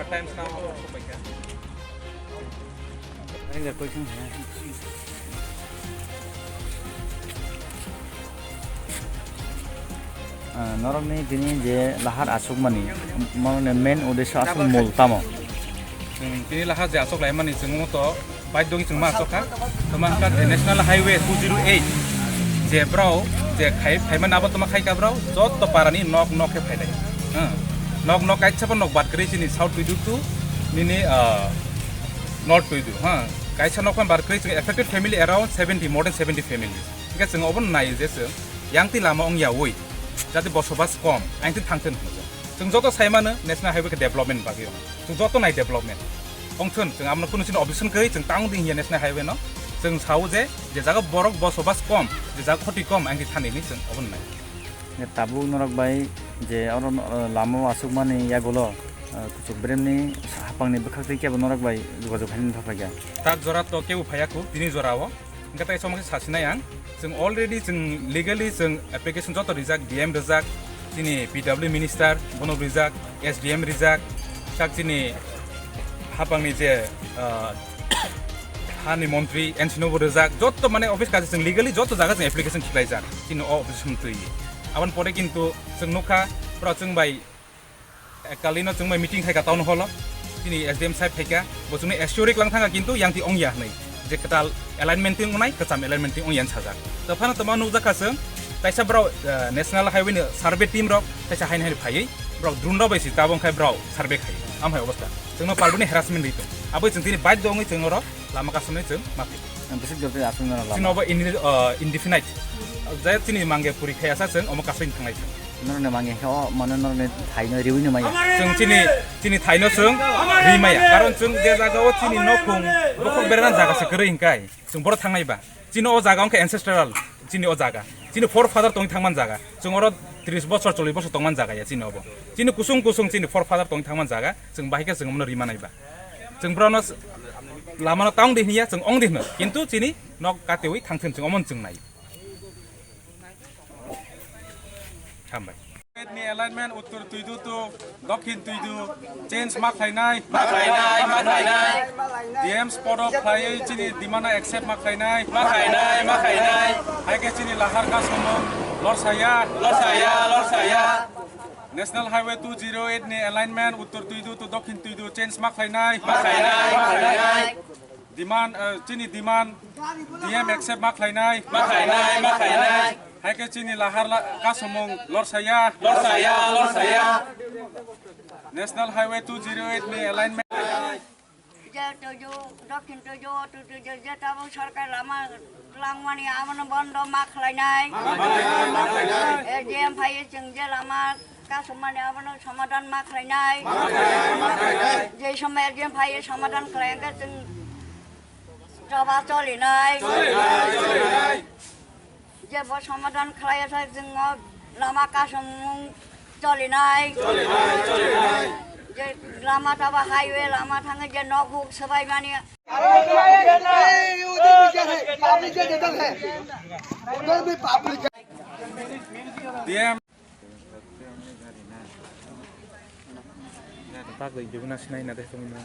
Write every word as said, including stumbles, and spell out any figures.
Times now. Ah, norokni tini je lahar aswkmani, mane main uddesho aswk mul tamo? Hmm, tini lahar je aswk laimani chwng to baidogwi chwng ma aswk kha. Tamo wngkha je National Highway two zero eight je brao je khai, khaimani abo tamo khai kha brao, jotto parani nok nok khe phainai. Hmm. Nok nok kaisa bo nok bad kwrwi chini South Tuidu to nini, ah, North Tuidu, ha. Kaisa nok bad kwrwi chwng affected family around seventy, more than seventy families. Hingke chwng obo nai je chwng yang twi lama wng ya oi, jate bosobas kom, ang twi thang thun hwnwi chwng. Chwng joto sai mano National Highway khe development bagwi wng. Chwng joto nai development. Wng thun, chwng amno kunu chini objection kwrwi chwng tang di hiya National Highway no. Chwng sao je, je jaga borok bosobas kom, je jaga khoti kom, ang twi thani hinwi chwng obo nai. Tabuk norok bai je oro, uh, lama o aswkmani yagulo, uh, kuchuk bremni hapangni bwkhak twi kebo norok bai jogajog khainani thaphaikha. Tak jora to kebo phaiya khu, tini jora o. Hingke tai somokhe sasinai ang. Chwng already chwng legally chwng application joto rijak, D M rijak, chini P W minister bono rijak, S D M rijak, tak chini hapangni je, ah, hani montri, N C no bo rijak, joto mane office kaje chwng legally joto jaga chwng application khilaijak, chini o office twi. Aboni pore kintu chwng nukha, pura chwng bai Ekkalino chwng bai meeting khai ka town hall o. Chini S D M sahib phaikha, bo chwngno assure klang thangkha kintu yang twi ongya hwnwi. Je kwtal alignment twi ongnai, kwcham alignment twi ongya hwn sajak. To phano tongma nukjakha chwng, kaisa borok, eh, National Highway ni survey team rok kaisa haino haino phaiwi, borok drone rok bai si tabok khai borok survey khai. Amhai obostha. Chwngno palboni harassment ri tong. Aboi chwng tini baidho wngwi chwng oro lama kasumni chwng ma phai. Ang bwswk jotoni aswk nang lama. Chini obo indi-, uh, indefinite. Je chini mangge puri khai asa chwng omo kasui thangnai chwng. Norokni mangge khe o mano norokni thaino riwi no maya. Chwng chini, chini thaino chwng ri maya. Karon chwng je jaga o chini nokhung bokhok berana jaga se kwrwi hinkai. Chwng boro thangnai ba. Chini o jaga wngkha ancestral. Chini o jaga. Chini forefather tongwi thangman jaga. Chwng oro tris bosor, chollish bosor tongman jaga ya chini obo. Chini kusung kusung chini forefather tongwi thangman jaga. Chwng bahai khe chwng omono ri manai ba. Chwng borokno s-, lamano tang di hwnwi ya, chwng ong di hwno. Kintu chini nok katewi thang thun chwng omono chwng nai. Hambai. Ni alignment Uttor Tuidu to Dokhin Tuidu change ma khlainai. Ma khlainai, ma khlainai. D M spot o khlaiwi chini demand accept ma khlainai. Ma khlainai, ma khlainai. Hai khe chini lahar kasumung lorsaya. Lorsaya, lorsaya. National Highway two zero eight ni alignment Uttor Tuidu to Dokhin Tuidu change ma khlainai. Ma khlainai, ma khlainai. Demand, eh, chini demand D M accept ma khlainai. Ma khlainai, ma khlainai. Hai khe chini lahar la-, kasumung lorsaya. Lorsaya, lorsaya. National Highway two zero eight ni alignment. Je tuju, Dokhin tuju, tu tuju, je tabuk sorkar lama langmani abono bondo ma khlainai. S D M phaiwi chwng je lama kasumani abono somadhan ma khlainai. Je somoi S D M phaiwi somadhan khlai hwnkhe chwng choba cholinai. Je bo somadhan khlai sa chwng o lama kasumung cholinai. Je lama taba highway lama thangwi je nok huk swbaimani. D M. Bagwi juguna sinai na de tongna.